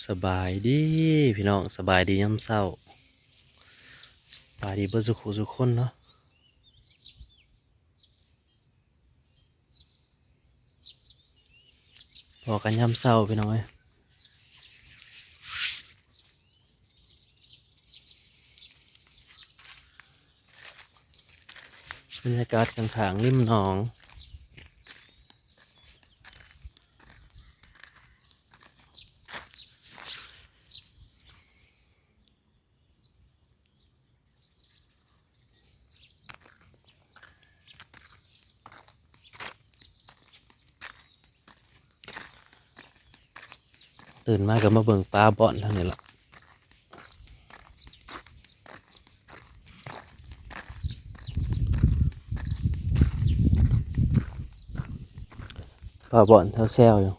ສະບາຍດີພີ່ນ້ອງ ສະບາຍດີຍາມເຊົ້າ ສະບາຍດີເບິດສູ່ຄູ່ສູ່ຄົນເນາະ. ພໍ້ກັນຍາມເຊົ້າພີ່ນ້ອງເອີຍ. ບັນຍາກາດຂ້າງໆລິມໜອງ. ຕື່ນມາກໍມາເບິ່ງປາບ່ອນທາງນີ້ລະ ປາບ່ອນແຊວໆຢູ່.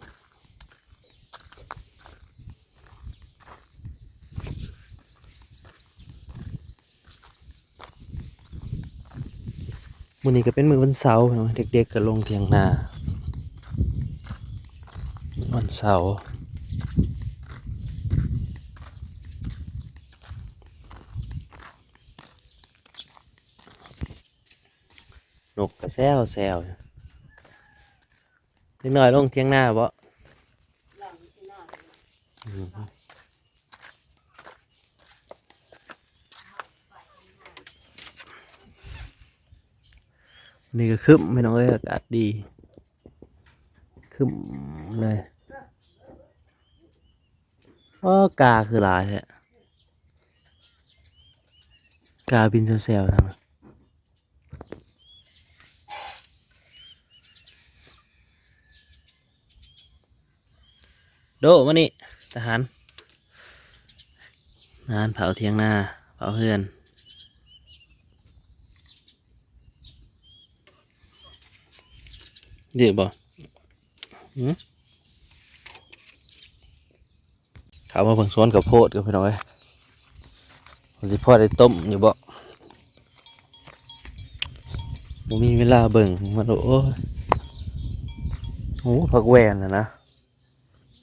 ມື້ນີ້ກໍເປັນມື້ວັນເສົາເນາະ ເດັກໆກໍລົງຖຽງນາ ວັນເສົາ. ນົກກໍແຊວໆ ເດັກນ້ອຍລົງຖຽງນາບໍ? ອືມ ນີ້ກໍຄຶ້ມພີ່ນ້ອງເອີຍ ອາກາດດີ ຄຶ້ມເລີຍ. ອໍ ກາຄືຫຼາຍແທ້ ກາບິນແຊວໆ ທາງນັ້ນ. ໂດ ມານີ້ ທະຫານ ທະຫານເຝົ້າຖຽງນາ ເຝົ້າເຮືອນ ເດ້ບໍ່? ຫື? ເຂົ້າມາເບິ່ງສວນເຂົ້າໂພດກັນພີ່ນ້ອງເອີຍ ວ່າຊິພໍໄດ້ຕົ້ມຢູ່ບໍ່? ບໍ່ມີເວລາເບິ່ງມັນດອກ ໂອ້ຍ. ໂອ້ ຜັກແວ່ນນະນະ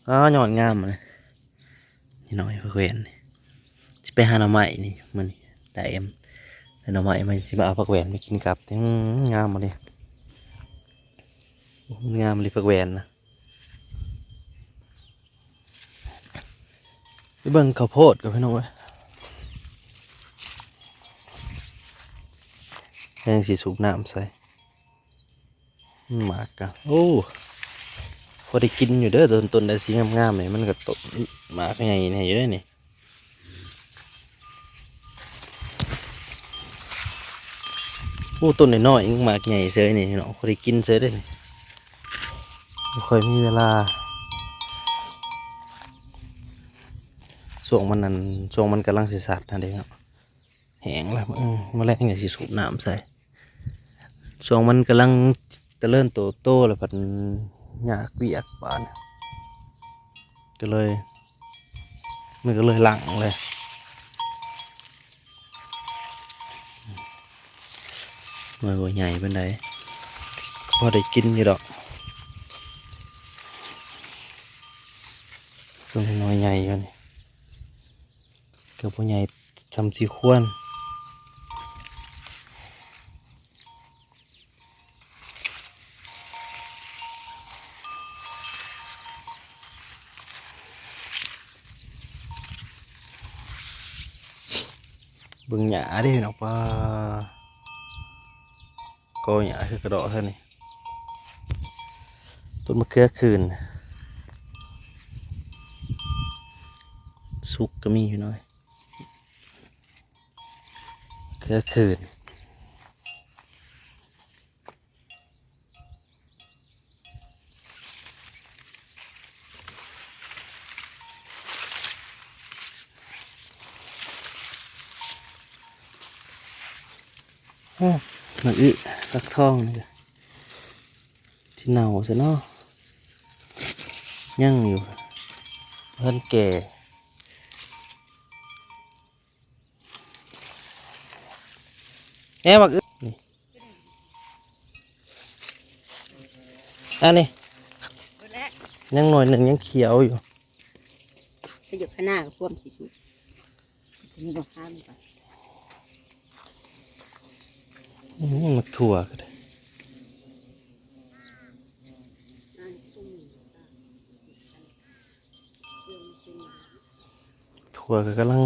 ອ້າວ ຍອດງາມເລີຍ ນີ້ນ້ອຍ ຜັກແວ່ນນີ້. ຊິໄປຫາໜໍ່ໄມ້ນີ້ ມື້ນີ້ຕາເອັມ ໄດ້ໜໍ່ໄມ້ມາ ຊິມາເອົາຜັກແວ່ນໄປກິນກັບ. ອືມ ງາມອີ່ຫຼີ ໂອ້ ມັນງາມອີ່ຫຼີ ຜັກແວ່ນນະ. ໄປເບິ່ງເຂົ້າໂພດກັນພີ່ນ້ອງເອີຍ ແຮງຊິສູບນ້ຳໃສ່ ໝາກກະ ໂອ້ ພໍໄດ້ກິນຢູ່ເດີ ຕົ້ນ ຕົ້ນໃດສີງາມໆນີ້ ມັນກະຕົ້ນ ໝາກໃຫຍ່ແດ່ຢູ່ເດ້ນີ້. ໂອ້ ຕົ້ນນ້ອຍໆ ໝາກໃຫຍ່ເສີຍນີ້ເນາະ ພໍໄດ້ກິນເສີຍເດ້ນີ້ ບໍ່ຄ່ອຍມີເວລາ. ຊ່ວງມັນນັ້ນ ຊ່ວງມັນກຳລັງຊິສັດຫັ້ນເດ້ເນາະ ແຫ້ງລະ ເອີ ມື້ແລງກໍຊິສູບນ້ຳໃສ່. ຊ່ວງມັນກຳລັງຈະເລີນໂຕໂຕ ແລ້ວພັດຍາກວຽກບາດນີ້ ກໍເລີຍ ມັນກໍເລີຍຫຼັ່ງເລີຍ. ໜ່ວຍບໍ່ໃຫຍ່ປານໃດ ພໍໄດ້ກິນຢູ່ດອກ ສ່ວນໜ່ວຍໃຫຍ່ຢູ່ນີ້ ກໍບໍ່ໃຫຍ່ສ່ຳທີ່ຄວນ. ເບິ່ງຫຍ້າເດ້ເນາະ ປາ ກໍຫຍ້າຄືກະເດາະເທື່ອນີ້. ຕົ້ນມະເຂືອຂືນ ສຸກກໍມີພີ່ນ້ອງ ເຂືອຂືນ. ໂອ້ ໝາກອຶ ຟັກທອງນີ້ກະຊິເນົ່າຊະເນາະ ຍັງຢູ່ ບໍ່ທັນແກ່. ແອ ໝາກອຶ ນີ້ ອັນນີ້ ເບິດແລ້ວ ຍັງໜ່ວຍໜຶ່ງ ຍັງຂຽວຢູ່. ຢູ່ຄະນາກໍພວມຊິສຸກ ນີ້ກໍຫາມັນໄປ. ອືມ ໝາກຖົ່ວກໍໄດ້ ຖົ່ວກໍກຳລັງ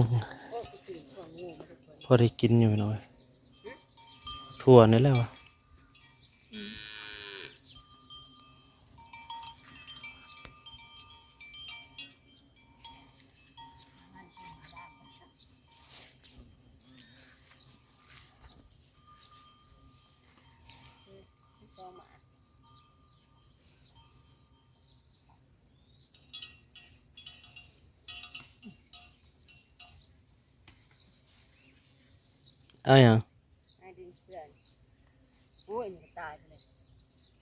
ພໍໄດ້ກິນຢູ່ພີ່ນ້ອງເອີຍ ຖົ່ວນີ້ແຫຼະວ່າ. ເອົາຫຍັງ? ໂອ້ຍ ມັນຕາຍໄປເລີຍ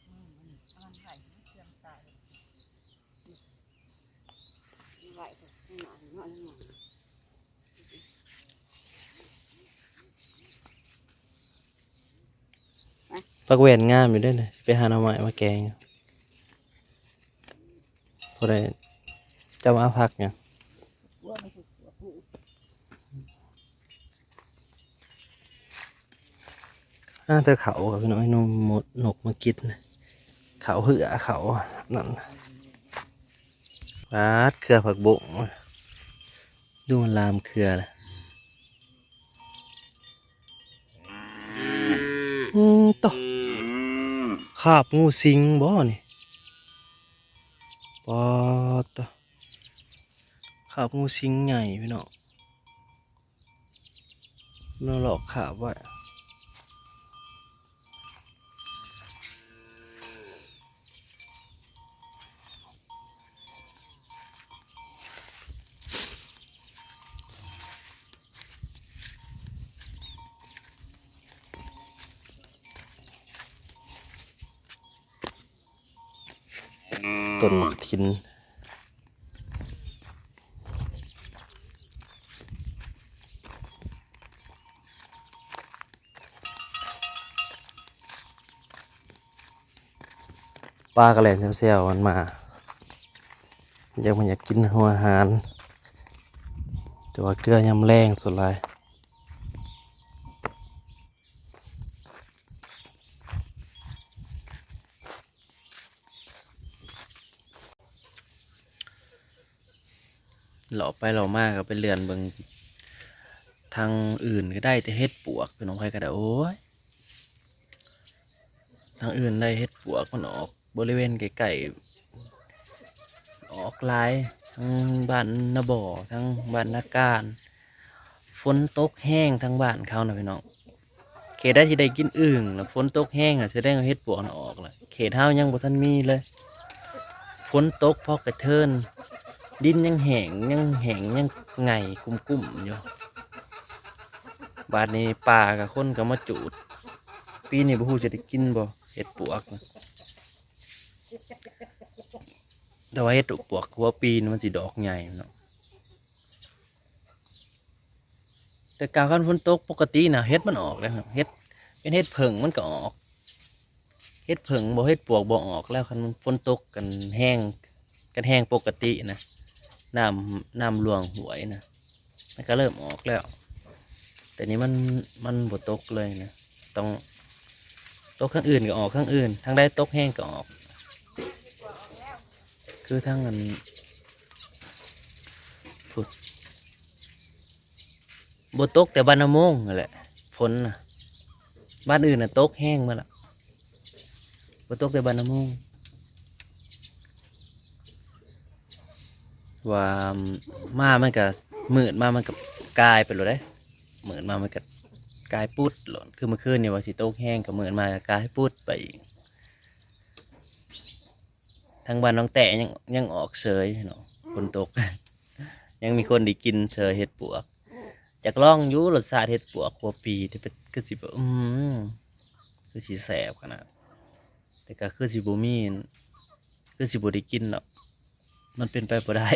ອືມ ມັນໄຫວເຄື່ອງຕາຍເລີຍ ໄຫວເນາະ ໄຫວ. ຜັກແວ່ນງາມຢູ່ເດ້ນະ ຊິໄປຫາໜໍ່ໄມ້ມາແກງ. ບໍ່ໄດ້ ເຈົ້າມາເອົາຜັກຫຍັງ? ອາ ແຕ່ເຂົ້າ ພີ່ນ້ອງເອີຍ ນົກ ນົກມາກິນ ເຂົ້າເຮືອ ເຂົ້ານັ້ນ ປາດ ເຄືອຜັກບົ້ງ ດູມັນລາມເຄືອລະ ອືມ ໂຕ ຄາບງູສິງບໍ່ນີ້? ປາດໂຕ ຄາບງູສິງໃຫຍ່ພີ່ນ້ອງ ລອກຄາບໄວ້. ຕົ້ນໝາກກະຖິນ ປາກໍແລ່ນແຊວໆ ມັນມາ ຢາກ ມັນຢາກກິນຫົວອາຫານ ແຕ່ວ່າເກືອຍາມແລງສ່ວນຫຼາຍ. ເລາະໄປເລາະມາກໍໄປເລື່ອນເບິ່ງ ທາງອື່ນກໍໄດ້ແຕ່ເຫັດປວກ ພີ່ນ້ອງ ໃຜກໍໄດ້ ໂອ້ຍ ທາງອື່ນໄດ້ເຫັດປວກ ມັນອອກບໍລິເວນໃກ້ໆ ອອກຫຼາຍ ທັງບ້ານນາບໍ່ ທັງບ້ານນາການ ຝົນຕົກແຮງທາງບ້ານເຂົານະພີ່ນ້ອງ ເຂດໃດທີ່ໄດ້ກິນອຶ່ງນະ ຝົນຕົກແຮງນະ ສະແດງວ່າເຫັດປວກນະອອກລະ ເຂດເຮົາຍັງບໍ່ທັນມີເລີຍ ຝົນຕົກພໍກະເທີນ ດິນຍັງແຫ້ງ ຍັງແຫ້ງ ຍັງໄງ່ກຸ້ມໆຢູ່ ບາດນີ້ປ່າກະຄົນກະມາຈູດ ປີນີ້ບໍ່ຮູ້ຊິໄດ້ກິນບໍ່ ເຫັດປວກນະ ແຕ່ວ່າເຫັດປວກຫົວປີນມັນຊິດອກໃຫຍ່ເນາະ ແຕ່ການຄັນຝົນຕົກປົກກະຕິນະ ເຫັດມັນອອກເດ້ ເຫັດ ເປັນເຫັດເຜິ້ງມັນກໍອອກ ເຫັດເຜິ້ງບໍ່ ເຫັດປວກບໍ່ອອກແລ້ວ ຄັນມັນຝົນຕົກກັນແຮງ ກັນແຮງປົກກະຕິນະ ນ້ຳ ນ້ຳຫຼວງຫ້ວຍນະ ມັນກໍເລີ່ມອອກແລ້ວ ແຕ່ນີ້ມັນ ມັນບໍ່ຕົກເລີຍນະ ຕ້ອງ ຕົກທາງອື່ນກໍອອກທາງອື່ນ ທາງໃດຕົກແຮງກໍອອກ ຄືທາງອັນ ພຸ້ນ ບໍ່ຕົກແຕ່ບ້ານນາໂມງຫັ້ນແຫຼະ ຝົນນະ ບ້ານອື່ນນະຕົກແຮງໝົດລະ ບໍ່ຕົກແຕ່ບ້ານນາໂມງ ວ່າມາມັນກະ ມືດມາມັນກະກາຍໄປໂລດເດ້ ມືດມາມັນກະກາຍປຸດໂລດ ຄືມື້ຄືນນີ້ວ່າຊິຕົກແຮງ ກະມືດມາກະກາຍປຸດໄປອີກ. ທາງບ້ານນ້ອງແຕ້ຍັງ ຍັງອອກເສີຍເນາະ ຝົນຕົກ ຍັງມີຄົນໄດ້ກິນເສີຍເຫັດປວກ ຢາກລອງຢູ່ລົດຊາດເຫັດປວກຫົວປີ ແຕ່ເປັນ ຄືຊິແບບ ອືມ ຄືຊິແຊບຂະໜາດ ແຕ່ກໍຄືຊິບໍ່ມີ ຄືຊິບໍ່ໄດ້ກິນດອກ ມັນເປັນໄປບໍ່ໄດ້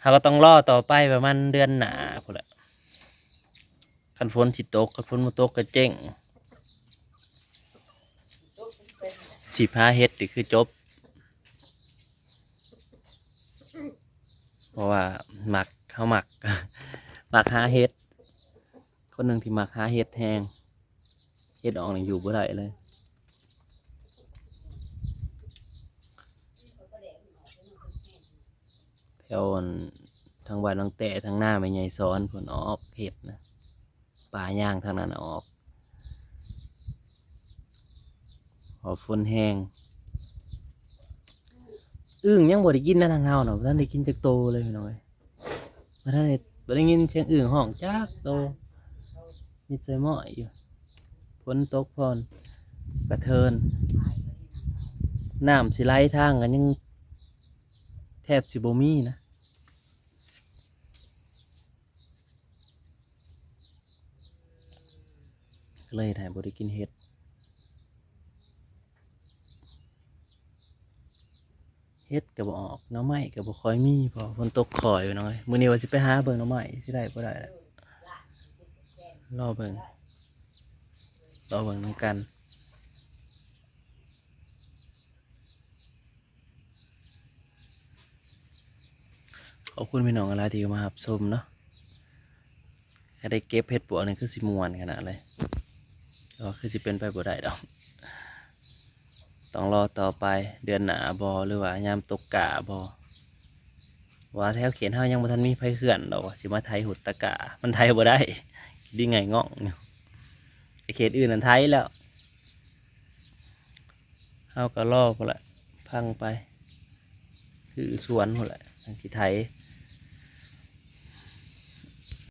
ເຮົາກໍຕ້ອງລໍຕໍ່ໄປປະມານເດືອນໜ້າພຸ້ນແຫຼະ. ຄັນຝົນຊິຕົກ ຄັນຝົນບໍ່ຕົກກໍເຈັງ ຊິຫາເຫັດນີ້ຄືຈົບ. ເພາະວ່າມັກ ເຮົາມັກ ມັກຫາເຫັດ ຄົນໜຶ່ງທີ່ມັກຫາເຫັດແຮງ ເຫັດອອກນີ້ຢູ່ບໍ່ໄດ້ເລີຍ. ແຖວອັນ ທາງບ້ານນ້ອງແຕ້ ທາງນາແມ່ໃຫຍ່ສອນ ເພິ່ນອອກເຫັດນະ ປ່າຍາງທາງນັ້ນນະອອກ ເພາະຝົນແຮງ. ອຶ່ງຍັງບໍ່ໄດ້ກິນນະ ທາງເຮົານະ ບໍ່ທັນໄດ້ກິນຈັກໂຕເລີຍພີ່ນ້ອງເອີຍ. ບໍ່ທັນໄດ້ ບໍ່ໄດ້ຍິນສຽງອຶ່ງຮ້ອງຈັກໂຕ ມິດໃສ່ໝ້ອຍຢູ່. ຝົນຕົກພ້ອມກະເທີນ ນ້ຳຊິໄຫຼທາງກໍຍັງແທບຊິບໍ່ມີນະ ກໍເລີຍເຮັດໃຫ້ບໍ່ໄດ້ກິນເຫັດ. ເຫັດກໍບໍ່ອອກ ໜໍ່ໄມ້ກໍບໍ່ຄ່ອຍມີ ເພາະຝົນຕົກຄ່ອຍພີ່ນ້ອງເອີຍ. ມື້ນີ້ວ່າຊິໄປຫາເບິ່ງໜໍ່ໄມ້ ຊິໄດ້ບໍ່ໄດ້ແຫຼະ ລໍເບິ່ງ ລໍເບິ່ງນຳກັນ. ຂອບຄຸນພີ່ນ້ອງຫຼາຍໆທີ່ເຂົ້າມາຮັບຊົມເນາະ. ຖ້າໄດ້ເກັບເຫັດປວກນີ້ຄືຊິມ່ວນຂະໜາດເລີຍ ແຕ່ວ່າຄືຊິເປັນໄປບໍ່ໄດ້ດອກ ຕ້ອງລໍຕໍ່ໄປ ເດືອນໜ້າບໍ ຫຼືວ່າຍາມຕົກກ້າບໍ. ວ່າແຖວເຂດເຮົາຍັງບໍ່ທັນມີໃຜເຂື່ອນດອກ ວ່າຊິມາໄຖຫຸດຕະກ້າ ມັນໄຖບໍ່ໄດ້ ດິນຫງ່າຍງ່ອງຢູ່. ເຂດອື່ນນັ້ນໄຖແລ້ວ ເຮົາກໍລໍພຸ້ນແຫຼະ ພັງໄປ ຄືສວນພຸ້ນແຫຼະ ຈັ່ງຊິໄຖ.